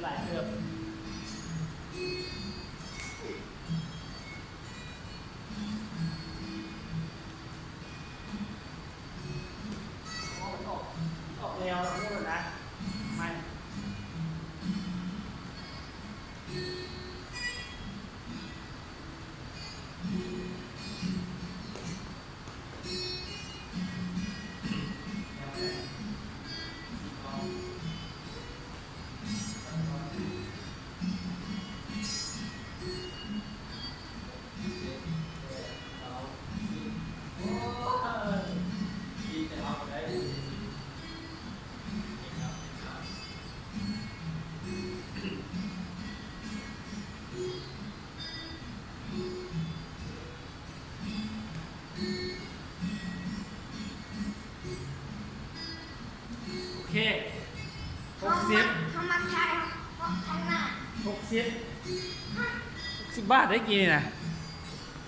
ຫຼາຍເຕີບ. ມັນອອກ ມັນອອກແນວ ອອກແນວນະ ໃໝ່. ໂອເຄ ຫົກສິບ ເຮົາມັກຖ່າຍ ເຮົາມັກຖ່າຍໜ້າ ຫົກສິບ ຫົກສິບບາດໄດ້ກີ້ນີ້ນະ.